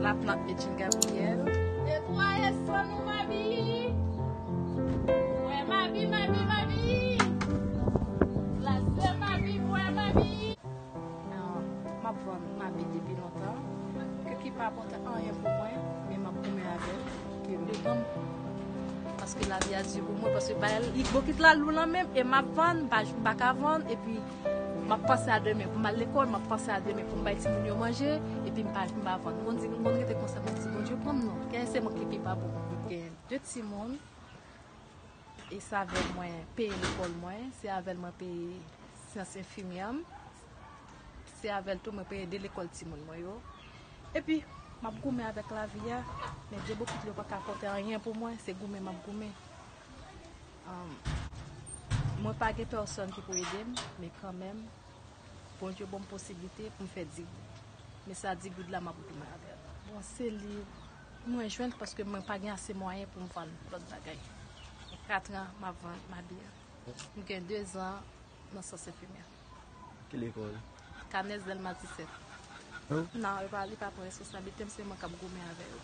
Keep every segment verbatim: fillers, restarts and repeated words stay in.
La Plante Medjine Gabriel. Netwaye san nou, Mabi. Wè Mabi, Mabi, Mabi. Klas de Mabi, wè Mabi. Ah, m ap vann Mabi depi lontan. Ke ki pa apòte anyen pou mwen, men m ap goumen avè l. Ke m depann. Paske lavi a di pou mwen, paske bagay, li bokit la lou nan men m, e m ap vann, m pa, m pa ka vann, epi m ap panse a demen pou m al lekòl, m ap panse a demen pou m bay timoun yo manje, epi m pa, m pa vann. M konn di, m konn rete konsa, mwen di, Bondye pran m non, kè se mwen ki pi pa bon. M gen de timoun, e se avè l mwen peye lekòl mwen, se avè l mwen peye syans enfimyè m, se avè l tou mwen peye de lekòl timoun mwen yo. Epi, m ap goumen avèk lavi a, men de bokit yo pa ka apòte anyen pou mwen, se goumen m ap goumen. Ahn, mwen pa gen pèsonn ki pou ede m, men kanmenm, Bondye ban m posiblite pou m fè di goud. Men sa di goud la, m ap goumen avè l. Bon, se li mwen jwenn paske mwen pa gen ase mwayen pou m vann lòt bagay. Gen kat an m ap vann mabi a. M gen de zan nan syans enfimyè. Ki lekòl? Cannes Delmas disèt. Non, yo pa, li pa pran responsablite m, se mwen k ap goumen avè yo.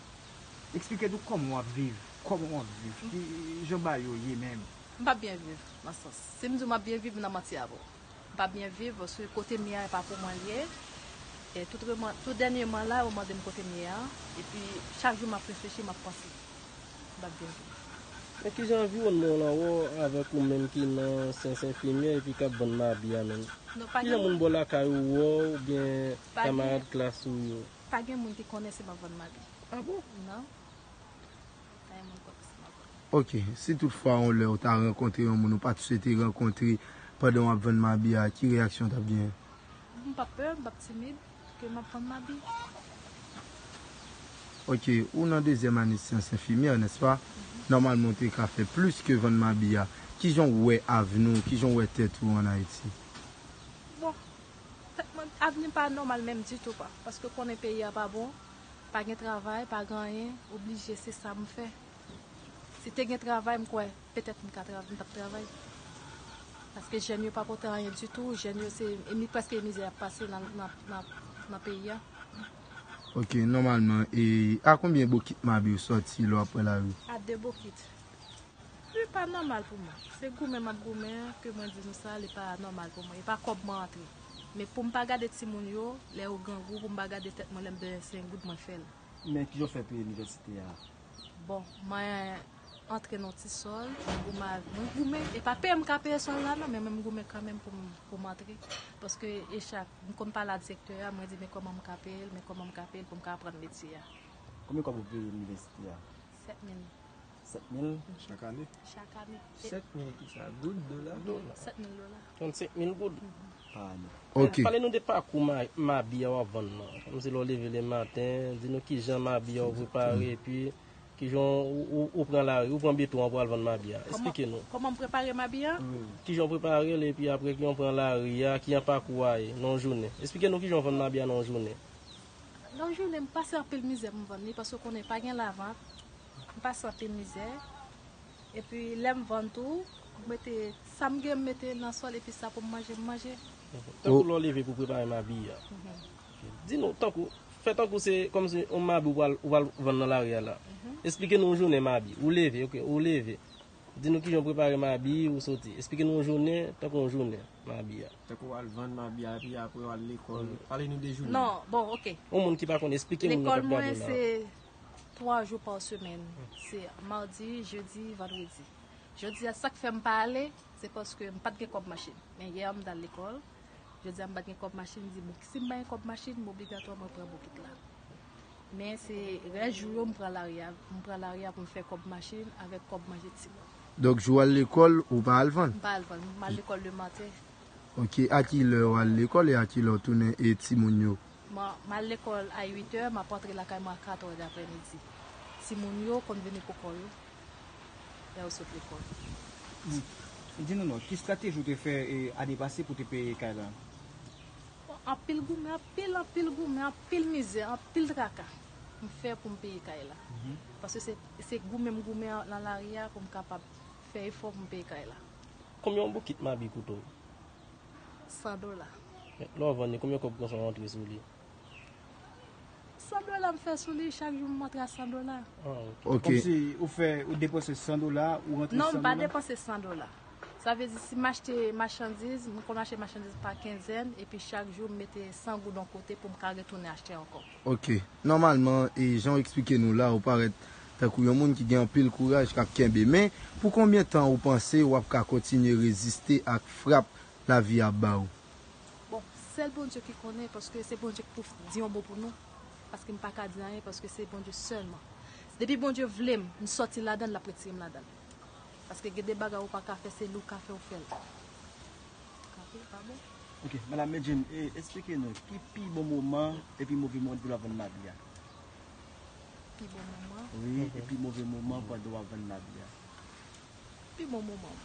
Eksplike nou kòman w ap viv, kòman w ap viv, ki jan bagay yo ye menm. M p ap byen viv, nan sans. Si m di w m ap byen viv, m nan manti avè w. M p ap byen viv, paske kote m ye a, e pa pou mwen l ye. E tout reman-, tout dènyèman la, yo mande m kote m ye a. Epi, chak jou m ap reflechi, m ap panse. M p ap byen viv. Men kijan anviwònman w lan wè w avèk ou menm ki nan syans enfimyè epi k ap vann mabi a menm? Non, pa gen moun. Kijan moun bò lakay ou wè w oubyen kamarad klas ou yo? Pa gen moun ki konnen si m ap vann mabi. Ah bon? Non. Pa gen moun ki konnen si m ap vann. Ok, si toutfwa yon lè ou ta rankontre yon moun ou pa t swete rankontre pandan w ap vann mabi a, ki reyaksyon w t ap genyen? M p ap pè, m p ap timid, ke m ap vann mabi. Ok, ou nan dezyèm ane syans enfimyè, nèspa? Nòmalman, ou te ka fè plis ke vann mabi a. Kijan w wè avni w, kijan w wè tèt ou ann Ayiti? Bon, tèt mwen, avni pa nòmal menm ditou pa, paske konnen peyi a pa bon, pa gen travay, pa gen anyen, oblije se sa m fè. Si te gen travay, m kwè, petèt m ka tra-, m t ap travay. Paske jèn yo pa pote anyen ditou, jèn yo se, e mi-, prèske mizè y ap pase nan, nan, nan, nan peyi a. Ok, nòmalman, e a konbyen bokit mabi ou sòti lè w ap pran lari? A de bokit. Li pa nòmal pou mwen. Se goumen m ap goumen an, ke mwen di nou sa, li pa nòmal pou mwen. E pa kòb mwen antre. Men pou m pa gade timoun yo, lè yo grangou, pou m pa gade tèt mwen, lè m bezwen senk goud, mwen fè l. Men kijan w fè peye inivèsite a? Bon, mwen antre nan yon ti sòl, mwen goumen, mwen goumen. E pa peye m ka peye sòl la non, men mwen m goumen kanmenm pou m, pou m antre. Paske e chak, m konn pale a direktè a, mwen di, men kòman m ka peye l, men kòman m ka peye l pou m ka aprann metye a. Konbyen kòb ou peye inivèsite a? Sèt mil. Sèt mil? Chak ane? Chak ane. Sèt mil kisa? Goud, dola? Dola. Sèt mil dola. Trannsenk mil goud. Pa ane. Ok. Pale nou de pakou ma-, mabi a w ap vann nan. Kòmsi lè w leve lematen, di nou kijan mabi a w prepare, epi kijan w, w, w pran lari, w pran beton an pou w al vann mabi a. Kòman, eksplike nou. Kòman m prepare mabi a? Wi. Kijan w prepare l, epi apre kijan w pran lari a, kijan pakou a ye nan yon jounen. Eksplike nou kijan w vann mabi a nan yon jounen. Nan yon jounen, m pase anpil mizè pou m vann li, paske w konnen pa gen lavant. M pase anpil mizè. Epi lè m vann tou, m mete sa m gen, m mete nan sòl, epi sa pou m manje, m manje. Tankou lè w leve pou prepare mabi a. Mhm. Di nou, tankou, fè tankou se kòmsi yon mabi ou pral, ou pral vann nan lari a la. Mhm. Eksplike nou yon jounen mabi. Ou leve, ok, ou leve. Di nou kijan w prepare mabi, ou soti. Eksplike nou yon jounen, tankou yon jounen mabi a. Tankou w al vann mabi a, epi apre w al lekòl. Pale nou de jounen. Non, bon, ok. Yon moun ki pa konn, eksplike moun nan k ap gade w la. Lekòl mwen, se twa jou pa semèn. Se madi, jedi, vandredi. Jodi a, sa k fè m pa ale, se paske m pa t gen kòb machin. Men yè a, m t al lekòl. Jodi a, m pa t gen kòb machin, m di, bon, si m pa gen kòb machin, m obligatwa mwen pran bokit la. Men se rès jou yo, m pran lari a, m pran lari a pou m fè kòb machin avèk kòb manje timoun. Donk, jou w al lekòl, ou pa al vann? M pa al vann, m al lekòl lematen. Ok, a kilè w al lekòl e a kilè w tounen e timoun yo? Mwen, m al lekòl a uit è, m ap antre lakay mwen a kat è daprèmidi. Timoun yo konn vini pou kò yo lè yo sot lekòl. Hmm. E di nou non, ki estrateji w te fè, e, ane pase pou te peye kay la? Bon, anpil goumen, anpil, anpil goumen, anpil mizè, anpil traka m fè pou m peye kay la. Mhm. Paske se, se goumen m goumen nan lari a pou m kapab fè efò pou m peye kay la. Konbyen yon bokit mabi koute w? San dola. Lè w vann li, konbyen kòb konsa w antre sou li? San dola. Dola m fè sou li, chak jou m antre a san dola. Ah, ok. Ok. Kòmsi ou fè, ou depanse san dola, ou rantre Non, m san pa dola. Depanse san dola. Sa vle di, si m achte machandiz, m konn achte machandiz pa kenzèn, epi chak jou m mete san goud yon kote pou m ka retounen achte ankò. Ok. Nòmalman, e jan w eksplike nou la, ou parèt tankou yon moun ki gen anpil kouraj, k ap kenbe. Men, pou konbyen tan ou panse w ap ka kontinye reziste ak frap lavi ap ba ou? Bon, sèl Bondye ki konnen, paske se Bondye ki pou di yon mo pou nou. Paske m pa ka di anyen, paske se Bondye sèlman. Depi Bondye vle m, m sòti ladan l, l ap retire m ladan l. Paske gen de bagay ou pa ka fè, se li w ka fè, ou fè l. Kape, pa bon? Ok, Madam Medjine, e, eksplike nou, ki pi bon moman epi move moman pou w ap vann mabi a? Pi bon moman. Wi, epi move moman pandan w ap vann mabi a. Pi bon moman.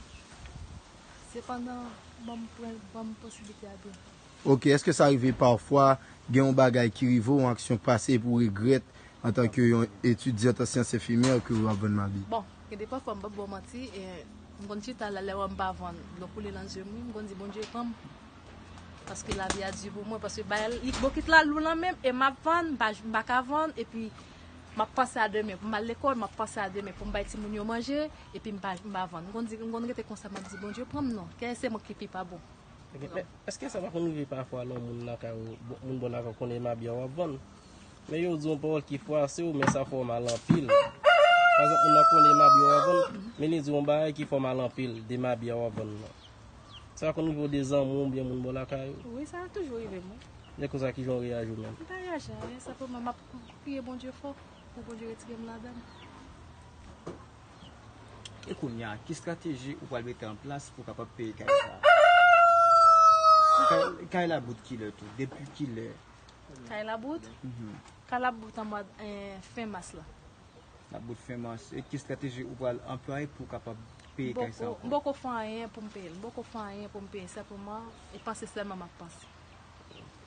Se pandan ban m pran, ban m posiblite a byen. Ok, èske sa rive pafwa, gen yon bagay ki rive w, yon aksyon k pase epi w regrèt antanke yon etidyant an syans enfimyè ke w ap vann mabi? Bon, gen de pafwa m p ap ba w manti, e m konn chita la, lè w wè m pa vann, dlo koule nan zye m, wi, m konn di Bondye pran m. Paske lavi a di pou mwen, paske bay li bokit la lou nan men m, e m ap vann, m pa, m pa ka vann, epi m ap panse a demen. Pou m al lekòl, m ap panse a demen. Pou m bay timoun yo manje, epi m pa, m pa vann. M konn di, m konn rete konsa, m ap di, Bondye pran m non. Kè se mwen ki pi pa bon. Ok, men èske sa pa konn rive pafwa lè yon moun lakay ou, bon, moun bò lakay ou konnen mabi a w ap vann? Men yo di yon pawòl ki fwase'w, men sa fè w mal anpil. Pa egzanp, moun nan konnen mabi a w ap vann, men li di yon bagay ki fè w mal anpil de mabi a w ap vann nan. Sa konn rive w de zanmi w oubyen moun bò lakay ou? Wi, sa toujou rive m, wi. Lè konsa, kijan w reyaji w menm? M pa reyaji anyen, senpleman m ap priye Bondye fò pou Bondye retire m ladan l. E kounye a, ki estrateji ou pral mete an plas pou w kapab peye kay sa a? Kay, kay la bout kilè tou? Depi kilè? Kay la bout? Mhm. Kay la bout an mwa, eh, fen mas la. La bout fen mas. E ki estrateji ou pral anplwaye pou w kapab peye kay sa M ankò? poko fè anyen pou m peye l. M poko fè anyen pou m peye. Senpleman, e panse sèlman m ap panse.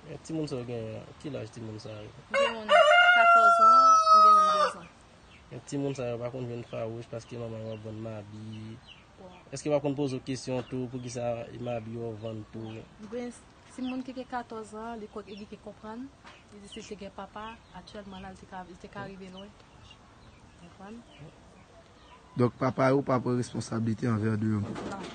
Men timoun sa yo gen, ki laj timoun sa yo? M gen youn katòz an, m gen youn dèz an. Men timoun sa yo pa konn jwenn fawouch paske manman yo ap vann mabi. Bon, Èske w pa konn poze w kesyon tou, poukisa mabi yo ap vann tou? M gen timoun ki gen katòz an, li kwè li gen konprann. Li di si l te gen papa, aktyèlman la, li te ka, li te ka rive lwen. Konprann? Donk, papa yo pa pran responsablite anvè de yo. Non.